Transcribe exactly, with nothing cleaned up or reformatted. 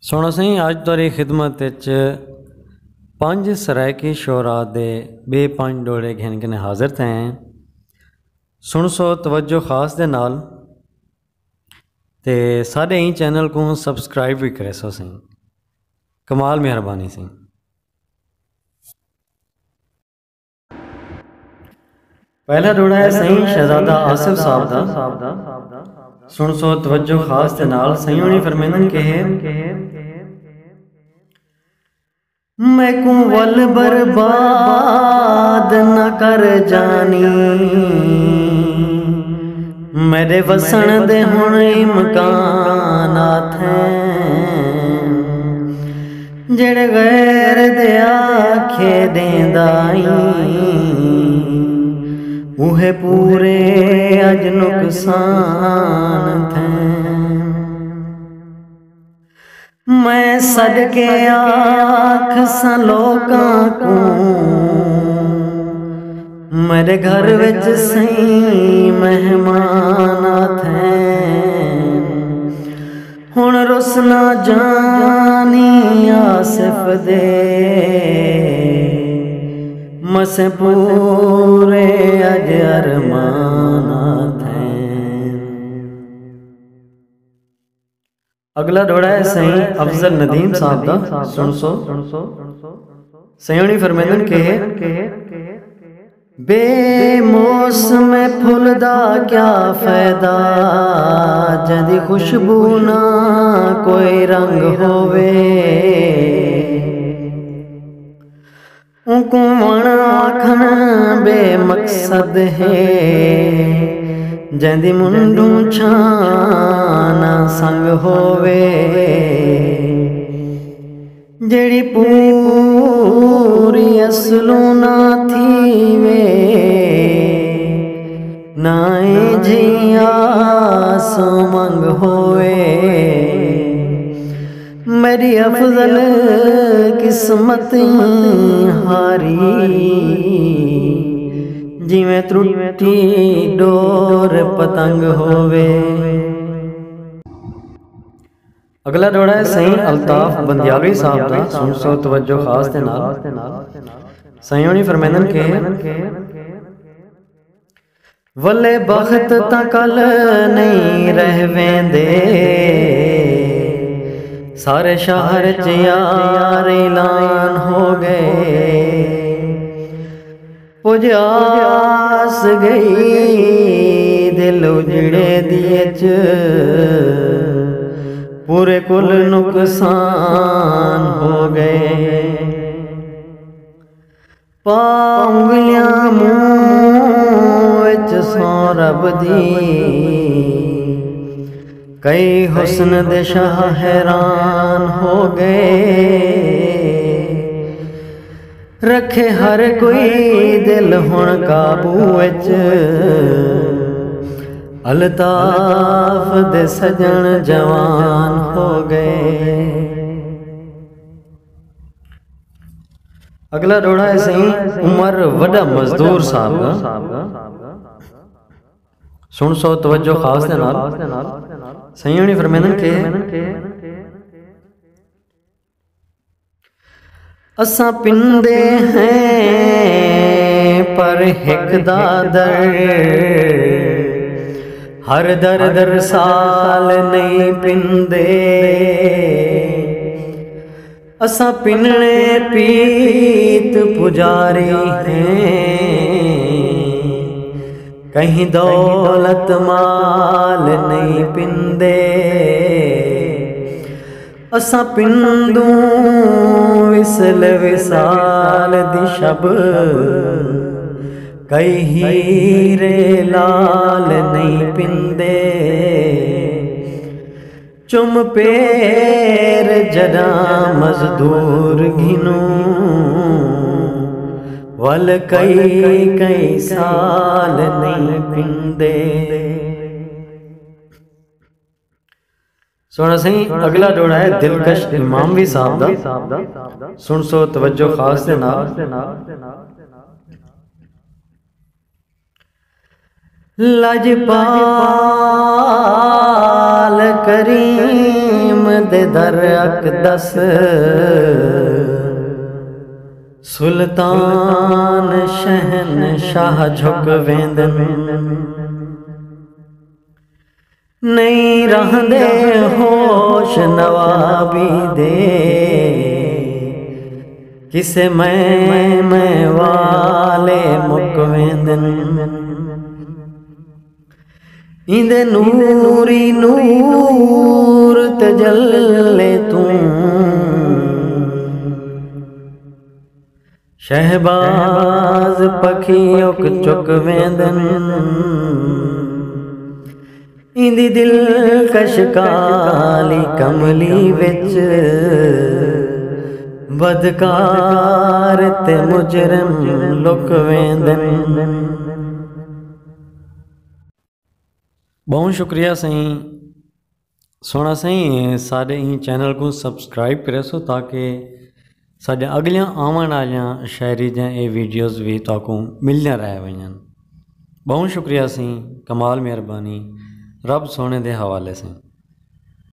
سوہݨا سئیں، اڄ تہاݙی خدمت وچ پنج سرائیکی شعراء دے ٻئے پنج ݙوہڑے گھن کنے حاضر تھئے ہیں۔ سݨسو توجہ خاص دے نال تے ساݙے ایں چینل کوں سبسکرائب وی کریسو سئیں۔ کمال مہربانی سئیں۔ پہلا ݙوہڑا ہے سئیں شہزادہ آصف صاحب دا۔ سݨسو توجہ خاص دے نال۔ سئیں ہوݨی فرمیندن کہ میکوں ول برباد نہ کر جانی، میݙے وسݨ دے ہݨ امکانات ہیں۔ جیڑھے غیر دے آکھے ݙیندا ایں، اوہے پورے اڄ نقصان تھئن۔ میں سݙ کے آکھساں لوکاں کوں، میݙے گھر وچ سئیں مہمان آتھن۔ ہݨ رس نہ جانی آصف دے، مسیں پورے اڄ ارمان آتھن۔ اڳلا ݙوہڑا ہے سئیں افضل ندیم صاحب دا۔ سݨسو۔ سئیں ہوݨی فرمیندن کہ بے موسم پھل دا کیا فائدہ، جیندی خوشبو نہ کوئی رنگ ہووے۔ اونکوں وݨ آکھݨ بے مقصد ہے، جیندی منڈوں چھاں نہ سنگ ہووے۔ جیڑھی پوری اصلوں نہ تھیوے، نہ ایجھی آس امنگ ہووے۔ میݙی افضل قسمت ایں ہاری، جیویں ترٹی ݙور پتنگ ہووے۔ اڳلا ݙوہڑا ہے سئیں الطاف بندیالوی صاحب دا۔ سݨسو توجہ خاص دے نال۔ سئیں ہوݨی فرمیندن کہ ولے بخت تاں کل نئیں رہ ویندے، سارے شہر چ یار اعلان ہو ڳئے۔ پڄ آس ڳئی دل اجڑے دی اچ، پورے کل نقصان ہو ڳئے۔ پا انگلیاں منہ وچ سوں رب دی، کئی حسن دے شاہ حیران ہو ڳئے۔ رکھے ہر کوئی دل ہݨ قابو وچ، الطاف دے سڄݨ جوان ہو ڳئے۔ اڳلا ݙوہڑا ہے سئیں عمر وݙا مزدور صاحب دا۔ سݨسو توجہ خاص دے نال۔ سئیں ہوݨی فرمیندن کہ اساں پندے ہیں پر ہک دا در، ہر در در سال نئیں پندے۔ اساں پنڑے پیت پجاری ہیں، کہیں دولت مال نئیں پندے۔ اساں پندوں وصل وصال دی شب، کئی ہیرے لال نئیں پندے۔ چم پیر جݙاں مزدور گھنوں، ول کئی کئی سال نئیں پندے۔ سوہݨا سئیں، اڳلا ݙوہڑا ہے دلکش اماموی صاحب دا۔ سݨسو توجہ خاص دے نال۔ لجپال کریم دے در اقدس، سلطان شہنشاہ جھک ویندن۔ نہیں رہندے ہوش نوابی دے، کسے میں میں والے مک ویندن۔ ایندے نوری نور تجلے توں، شہباز پکھی اک چک ویندن۔ ایندی دلکش کالی کملی وچ، بدکار تے مجرم لک ویندن۔ ٻہوں شکریہ سئیں۔ سوہݨا سئیں، ساݙے ایں چینل کوں سبسکرائب کریسو تاکہ ساݙیاں اڳلیاں آوݨ آلیاں شاعری دیاں اے ویڈیوز وی تہاکوں ملدیاں رہ ونڄن۔ ٻہوں شکریہ سئیں، کمال مہربانی، رب سوہݨے دے حوالے سئیں۔